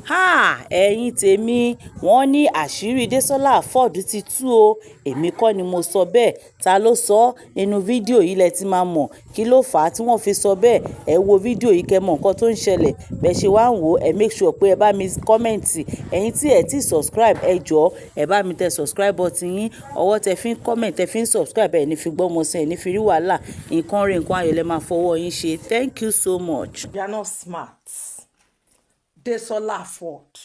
Háà, ẹ̀yin tèmi, wọ́n ní àṣírí Desola Afod ti tú o. Èmi kọ́ ni mo sọ bẹ́ẹ̀. Ta ló sọ? Inú fídíò yìí lẹ ti máa mọ̀ kí ló fà á tí wọ́n fi sọ bẹ́ẹ̀. Ẹ wo fídíò yìí kẹ́ mọ̀ nǹkan tó ń ṣẹlẹ̀. Bẹ́ ṣe wá ń wò, ẹ make sure pé ẹ bá mi comment. Ẹ̀yin tí ẹ ti subscribe, ẹ jọ̀ọ́, ẹ bá mi tẹ subscribe button yín. Ọwọ́ tẹ fi ń comment, tẹ fi ń subscribe, ẹ ní fi gbọ́mọ sí, ẹ ní fi rí wàhálà. Nǹkan rí, nǹkan ayọ̀ lẹ máa fọwọ́ yín ṣe. Thank you so much. You are not smart. Desola Afod,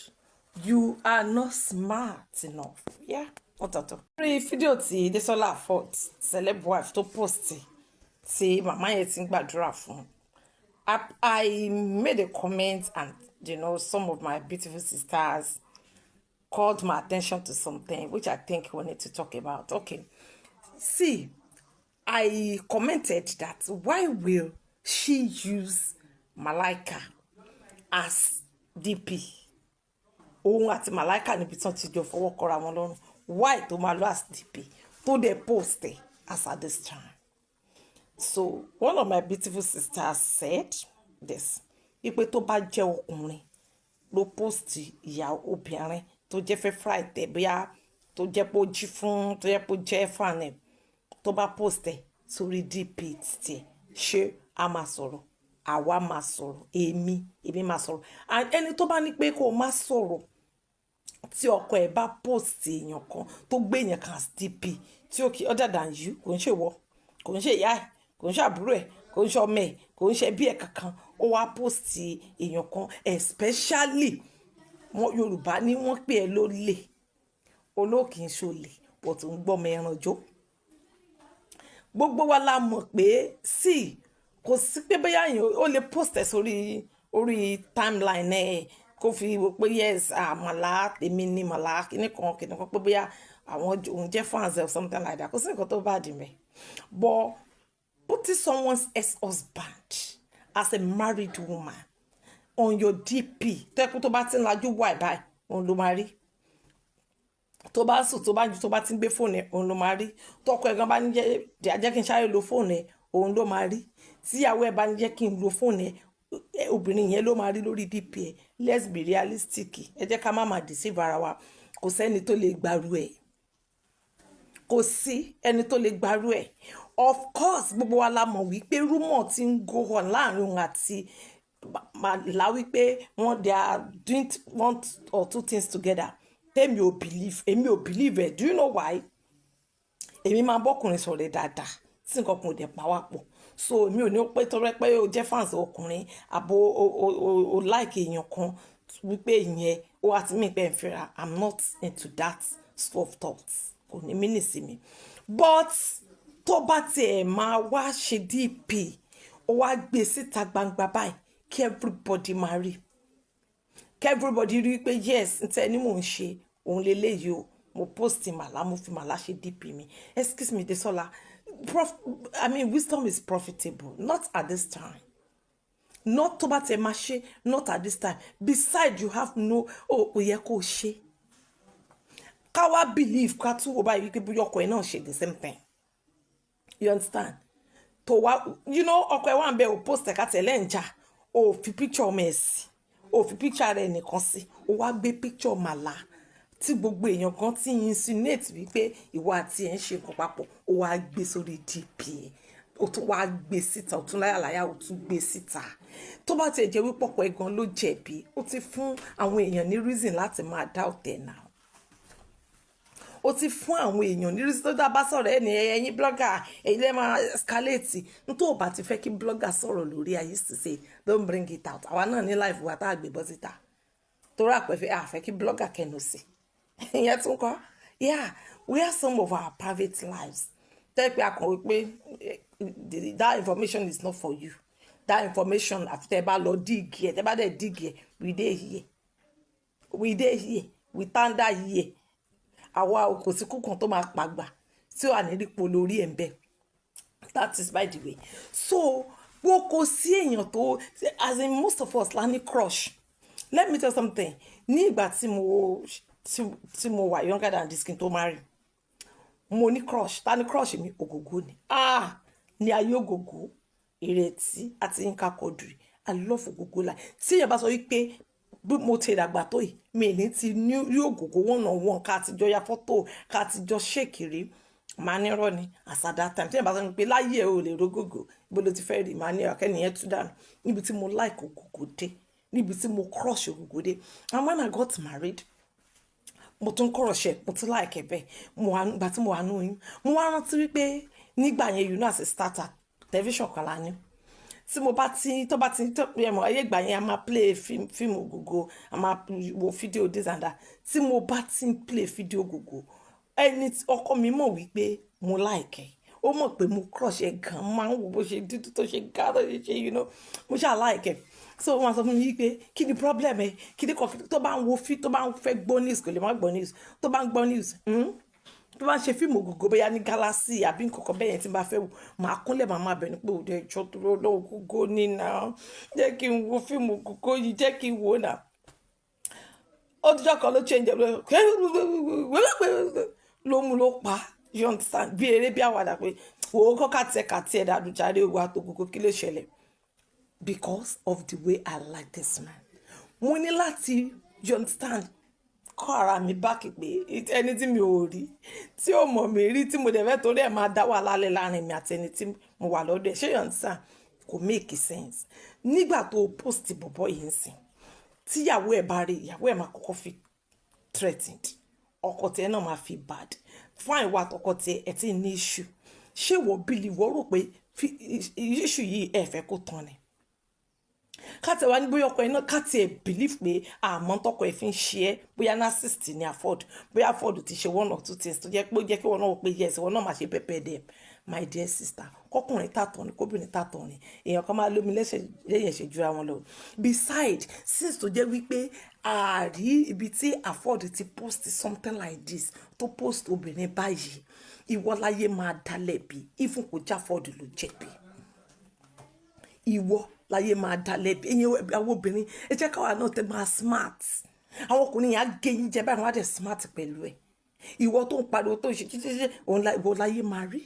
you are not smart enough. Yeah, ọ̀tọ̀ọ̀tọ̀. Lórí fídíò tí Desola Afod, celeb wife, tó post tí màmá yẹn ti ń gbàdúrà fún. I made a comment and some of my beautiful sisters called my attention to something which I think we need to talk about. Okay. See, I commented that why will she use Malaika as DP? Òun àti Malaika níbi tí wọ́n ti jọ fọwọ́ kọra wọn lọ́rùn. Why tó máa lọ as DP tó dẹ̀ post ẹ̀ as at this time? So one of my beautiful sisters said this, wípé tó bá jẹ́ ọkùnrin ló post ìyá obìnrin tó jẹ́ favourite ẹ̀, bóyá tó jẹ́ pé ó jí fún, tó jẹ́ pé ó jẹ́ fan ẹ̀, tó bá post ẹ̀ sórí DP tiẹ̀, ṣé a máa sọ̀rọ̀? Àwa máa sọ̀rọ̀, èmi máa sọ̀rọ̀. And ẹni tó bá ní pé kó o má sọ̀rọ̀ tí ọkọ ẹ̀ bá post èèyàn kan, tó gbé èèyàn kan as DP tí ó kì other than you, kò ń ṣe wọ, kò ń ṣe ìyá ẹ̀, kò ń ṣe àbúrò ẹ̀, kò ń ṣe ọmọ ẹ̀, kò ń ṣe ẹbí ẹ̀ kankan, ó wá post èèyàn kan, especially wọn Yorùbá ní wọ́n pè ẹ́ lólè, olókì ń ṣolè, but ń gbọ́mọ ẹran jó. Gbogbo wa la mọ̀ pé sí kò sí pé bóyá èèyàn ó lè post ẹ̀ sórí orí timeline ẹ̀, kó fi wò pé yes, àmàlà èmi ni màlà kíní kan kíní kan, pé bóyá àwọn òun jẹ́ fans or something like that. Kò sí nǹkan tó bá dì mẹ́. But putting someone's ex-husband as a married woman on your DP, tó yẹ kó tó bá ti ń lajú wà báyìí, òun ló máa rí. Tó bá sùn, tó bá ju, tó bá ti ń gbé fóònù ẹ, òun ló máa rí. Tọkọ ẹ gan bá ní jẹ́ kí n sáré lo fóònù ẹ, òun ló máa rí. Tíyàwó ẹ bá ní jẹ́ kí n lo fóònù ẹ, obìnrin yẹn ló máa rí lórí DP ẹ. Let's be realistic. Ẹ jẹ́ ká má máa deceive ara wa. Kò sẹ́ni tó lè gbàrú ẹ̀, kò sí ẹni tó lè gbàrú ẹ̀. Of course, gbogbo wa la mọ̀ wípé rumour ti ń go on láàrin òun àti Màlá, wípé wọ́n, they are doing one or two things together. Tèmi ò believe, èmi ò believe ẹ̀. Do you know why? Èmi máa bọ́kùnrin sọ̀rọ̀ dáadáa tí nǹkan kan ò dẹ̀ pa wá pọ̀, so èmi ò ní pé torí pé o jẹ́ fans ọkùnrin àbò o like èèyàn kan, wípé ìyẹn ó àti mí pé ń fẹ́ra. I'm not into that school of thoughts. Kò ní mí sí mi. But tó bá tiẹ̀ máa wá ṣe DP, ó wá gbé síta gbangba báyìí kí everybody máa rí, kí everybody rí pé yes, n tẹ́ ni mò ń ṣe òun leléyìí o. Mo post màlá, mo fi màlá ṣe DP mi. Excuse me, Desola, I mean, wisdom is profitable. Not at this time. Not tó bá tiẹ̀ máa ṣe, not at this time. Besides, you have no, oh, kò yẹ kó o ṣe. Ká wá believe, ká tún wò báyìí wípé bóyá ọkọ ẹ náà ṣe the same thing, you understand? Tó wá, ọkọ ẹ wà ń bẹ, ò post ẹ, ká tẹ̀lé ń jà, ò fi picture ọmọ ẹ sí, ò fi picture rẹ nìkan sí, ó wá gbé picture màlá tí gbogbo èèyàn kan ti insinuate wípé ìwọ àti ẹ̀ ń ṣe nǹkan papọ̀, ó wá gbé sórí DP ẹ̀, ó tún wá gbé síta, ó tún láyàláyà, ó tún gbé síta. Tó bá tiẹ̀ jẹ́ wípé ọkọ ẹ̀ gan ló jẹ̀bi, ó ti fún àwọn èèyàn ní reason láti máa doubt ẹ̀ now. Ó ti fún àwọn èèyàn ní reason. Tó dá bá sọ̀rọ̀ ẹ̀ ní ẹ̀yin blogger, ẹ̀yin lẹ́ máa escalate. N tó bá ti fẹ́ kí blogger sọ̀rọ̀ lórí, I used to say, don't bring it out. Àwa náà ní life wa tá a gbé bọ́ síta torí àpẹfẹ́ àfẹ́ kí blogger kẹnu sí ìyẹn tún kọ́. Yeah, we have some of our private lives tẹ́ pé a kàn wí pé that information is not for you. That information, àfi tẹ́ bá lọ dig ẹ̀, tẹ́ bá dẹ̀ dig ẹ̀, we dey here, we dey here, we tanda here. Àwa kò sí kúkan tó máa pàgbà tí ó wà ní rípo lórí ẹ̀ ń bẹ̀. That is by the way. So wo, kò sí èèyàn tó, as in, most of us la ní crush. Let me tell you something. Ní ìgbà tí mo wà younger than this, kí n tó marry, mo ní crush. Ta ni crush mi? Ògògó ni. Ah, ní ayé Ògògó, Ìrètí àti Yínká Quadri. I love Ògògó. Like, tí èèyàn bá sọ wípé Bí mo ti dàgbà tó yìí, mi ní ti ní rí Ògògó one on one, ká ti jọ ya fọ́tò, ká ti jọ ṣèkiri, màá ní irọ́ ni. As at that time, tí ẹ̀ bá sọ pé láyé ẹ̀ ò lè rógògó, ibo ló ti fẹ́ rí? Màá ní akẹ́niyẹn tú dànù. Níbi tí mo like Ògògó dé, níbi tí mo crush Ògògó dé. And when I got married, mo tún crush ẹ̀, mo tún like ẹ̀ bẹ́ẹ̀. Mo wà nígbà tí mo wà ní oyún, mo wá rántí wípé nígbà yẹn, as a starter, television kan la ní. Tí mo bá ti tó bá ti tó ẹ mọ̀, ayé ìgbà yẹn, a máa play fíìmù Ògògó, a máa wo fídíò, this and that. Tí mo bá ti ń play fídíò Ògògó, ẹni ọkọ mi mọ̀ wípé mo like ẹ̀. Ó mọ̀ pé mo crush ẹ̀ gan. Máa ń wo bó ṣe dúdú, tó ṣe ga, tó ṣe ṣe, mo ṣáà like ẹ̀. So wọ́n máa sọ fún mi wípé, "Kí ni problem ẹ? Kí ni kọfí?" Tó bá ń wo tó bá ń fẹ́ gbọ́ news, kò lè má gbọ́ news. Tó bá ń gbọ́ news, Tó bá ń ṣe fíìmù Ògògó, bóyá ní Galaxy àbí nǹkan kan bẹ́ẹ̀ yẹn, tí n bá fẹ́ wò, màá kúnlẹ̀, màá máa bẹ̀ ní pé, "Òde ìjọ tó lọ, Ògògó ní náà, jẹ́ kí n wo fíìmù Ògògó yìí, jẹ́ kí n wò náà." Ó dijọ́ kan ló change, ló mú ló pa, you understand, bí eré bí àwàdà pé, "Wò ó, kọ́ kàtẹ́ kàtẹ́ dàdú jáde òwò àtògògó, kí ló ṣẹlẹ̀?" Because of the way I like this man, mo ní láti, you understand, kọ́ ara mi back pé ẹni tí mi ò rí, tí ò mọ̀ mí rí, tí mo dẹ̀ fẹ́ torí ẹ̀ máa dá wàhálà lẹ̀ láàrin mi àti ẹni tí mo wà lọ́dọ̀ ẹ̀, ṣé you understand? Kò make sense. Nígbà tó post bọ̀bọ̀ yìí ń sìn, tíyàwó ẹ̀ bá rí, ìyàwó ẹ̀ máa kọ́kọ́ fi threatened, ọkọ tiẹ̀ náà máa fi bad. Fine, ìwà àtọkọ tiẹ̀ ẹ̀ tí ní issue. Ṣé wọ́n believe, wọ́n rò pé issue yìí ẹ̀ fẹ́ kó tán ni? Káàtì wá ní bóyá ọkọ ẹ̀ náà, káàtì ẹ̀ believe pé àmọ́ tọkọ ẹ̀ fi ń ṣe ẹ́, bóyá narcissist ni Afod, bóyá Afod ti ṣe one or two things tó jẹ́ pé ó jẹ́ kí wọ́n náà wò pé yes, wọ́n náà máa ṣe pepper dem. My dear sister, kọkùnrin tàtọ̀ ni, kóbìnrin tàtọ̀ ni, èèyàn kan máa lómi lẹ́sẹ̀ lẹ́yìn ẹ̀ṣẹ̀ jura wọn lọ. Beside, since tó jẹ́ wípé ààrí ibi tí Afod ti post something like this, tó post obìnrin báyìí, ìwọ láyé máa dá lẹ́bi. Even kò já Afod ló jẹ̀bi, ìwọ láyé máa dá lẹ́bi. Ẹ̀yin àwọn obìnrin, ẹ jẹ́ káwa náà tẹ máa smart. Àwọn ọkùnrin yẹn á gé yín jẹ báyìí, wọ́n á dẹ̀ smart pẹ̀lú ẹ̀. Ìwọ tó ń pariwo, tó ń ṣe títí, òun ìwọ láyé máa rí.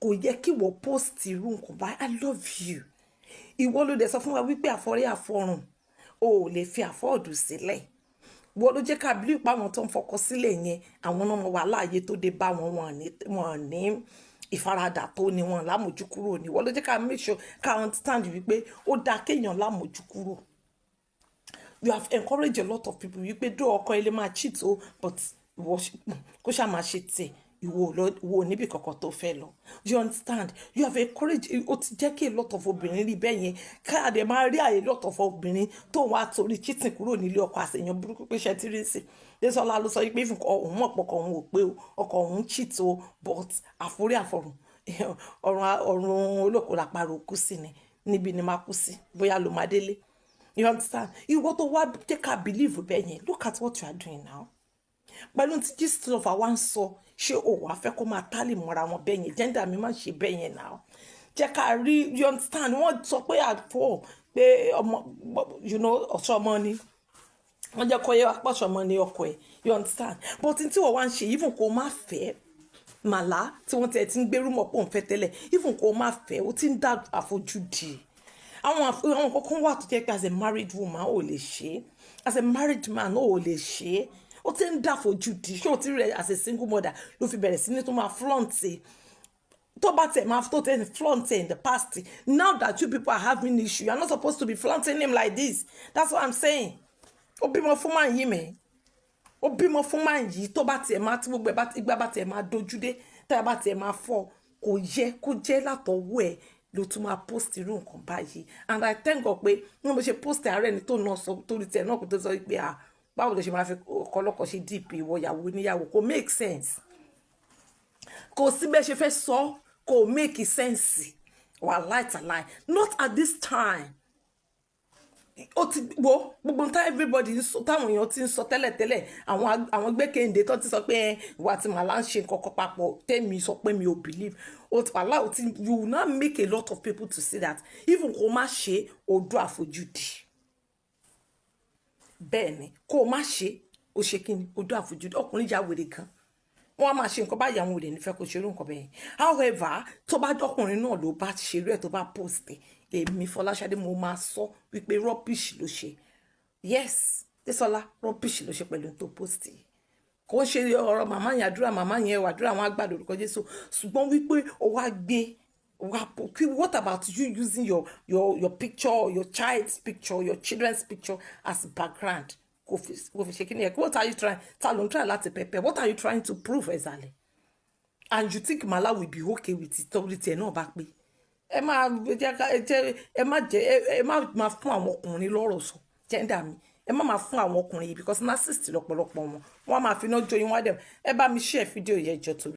Kò yẹ kí ìwọ post irú nǹkan báyìí. I love you. Ìwọ ló dẹ̀ sọ fún wa wípé àfọrí àfọrùn, o ò lè fi Afod sílẹ̀. Wọ́n ló jẹ́ ká believe pé àwọn tó ń fọkọ sílẹ̀ yẹn, àwọn náà mọ wàhálà ayé tó dé bá wọn, wọn ní ìfaradà tó ní wọn lámójúkúrò ní. Wọ́n ló jẹ́ ká make sure ká understand wípé ó dáa kéèyàn lámójúkúrò. You have encouraged a lot of people wípé dó ọkọ ilé máa cheat o, but ìwọ kó ṣáà máa ṣe tiẹ̀, ìwọ ò lọ, ìwọ ò níbi kankan tó fẹ́ lọ, you understand? You have encouraged, ó ti jẹ́ kí a lot of obìnrin rí bẹ́ẹ̀ yẹn, káàdé máa rí àyè lot of obìnrin tó wá torí cheating kúrò nílé ọkọ àṣeyàn burúkú pé ṣe tí rí sí. Désọlá ló sọ pé ìfún òun mọ̀ pọkọ òun ò pé o, ọkọ òun cheat o, but àforí àfọrùn, ọ̀run ọ̀run olóko làparò kú sí ni, níbi ni máa kú sí, bóyá ló máa délé, you understand? Ìwọ tó wá jẹ́ ká believe bẹ́ẹ̀ yẹn, look at what you are doing now pẹ̀lú tí Gistlover wá ń sọ. Ṣé o wàá fẹ́ kó máa tálè mọ́ra wọn bẹ́ẹ̀ yẹn? Gender mi má ṣe bẹ́ẹ̀ yẹn now. Jẹ́ ká rí, you understand? Wọ́n sọ pé àfọ̀ pé ọmọ ọ̀ṣọ́ ọmọ ni wọ́n jẹ́ kó yẹ wá pọ̀ṣọ́ ọmọ ni ọkọ ẹ̀, you understand? But tí wọ́n wá ń ṣe, even kó má fẹ́ màlá tí wọ́n ti ń gbérú mọ̀ pé òun fẹ́ tẹ́lẹ̀, even kó má fẹ́, ó ti ń dá àfojúdi. Àwọn kankan wà tó jẹ́ pé as a married woman, ò lè ṣe é, as a married man, ò lè ṣe é. Ó ti ń dàfojúdi. Ṣé o ti rẹ as a single mother ló fi bẹ̀rẹ̀ sí ní tó máa flaunt? Tó bá tẹ̀ máa tó tẹ̀ flaunt in the past, now that you people are having issue, you are not supposed to be flaunting him like this. That's what I'm saying. Ó bímọ fún máa yí mẹ́, ó bímọ fún máa yí. Tó bá tiẹ̀ máa tí gbogbo ẹ̀ bá igbá bá tiẹ̀ máa dojú dé, tá a bá tiẹ̀ máa fọ́, kò yẹ kó jẹ́ látọwọ́ ẹ̀ ló tún máa post irú nǹkan báyìí. And I thank God pé ní mo ṣe post, ààrẹ ni tó náà sọ torí tiẹ̀ náà kó tó sọ pé, ah, báwo ló ṣe máa fi ọkọ ṣe DP, ìwọ ìyàwó níyàwó? Kò make sense. Kò sí bẹ́ẹ̀ ṣe fẹ́ sọ, kò make sense. Wàláì tàláì, not at this time. Ó ti wo gbogbo nǹkan everybody ń sọ, táwọn èèyàn ti ń sọ tẹ́lẹ̀tẹ́lẹ̀, àwọn gbẹ́kẹ̀ǹdé tó ti sọ pé ẹ ìwà àti màlá ń ṣe nǹkan kan papọ̀, tẹ́mi sọ pé mi ò believe. Ó ti wàhálà, ó ti, you will not make a lot of people to see that even kó má ṣe odò àfojúdi bẹ́ẹ̀ ni, kó o má ṣe, ó ṣe kí ni odò àfojúdi. Ọkùnrin ya wèrè gan, wọ́n á máa ṣe nǹkan báyìí, àwọn ò lè nífẹ̀ẹ́ kó ṣerú nǹkan bẹ́ẹ̀. However, tó bá dọ́kùnrin náà ló bá ṣerú ẹ̀, tó bá post ẹ̀, èmi Fọláṣadé, mo máa sọ wípé rubbish ló ṣe. Yes, Desola, rubbish ló ṣe pẹ̀lú tó post yìí. Kò ń ṣe ọ̀rọ̀ màmá yẹn, àdúrà màmá yẹn, àdúrà àwọn àgbàdo orúkọ Jésù, ṣùgbọ́n wípé ó wá gbé wá, what about you using your picture, your child's picture, your children's picture as background? Kò fi ṣe kí ni ẹ? What are you trying? Ta ló ń try láti pepper? What are you trying to prove exactly? And you think Mala will be okay with it? Torí tiẹ̀ náà bá pé ẹ máa jẹ́ ká ẹ jẹ́ ẹ má jẹ́ ẹ má máa fún àwọn ọkùnrin lọ́rọ̀ sọ, gender mi, ẹ má máa fún àwọn ọkùnrin yìí, because narcissist lọ́pọ̀lọpọ̀ wọn. Wọ́n á máa fi iná jó yín. Wá dẹ̀ ẹ bá mi share fídíò yẹn jọ torí.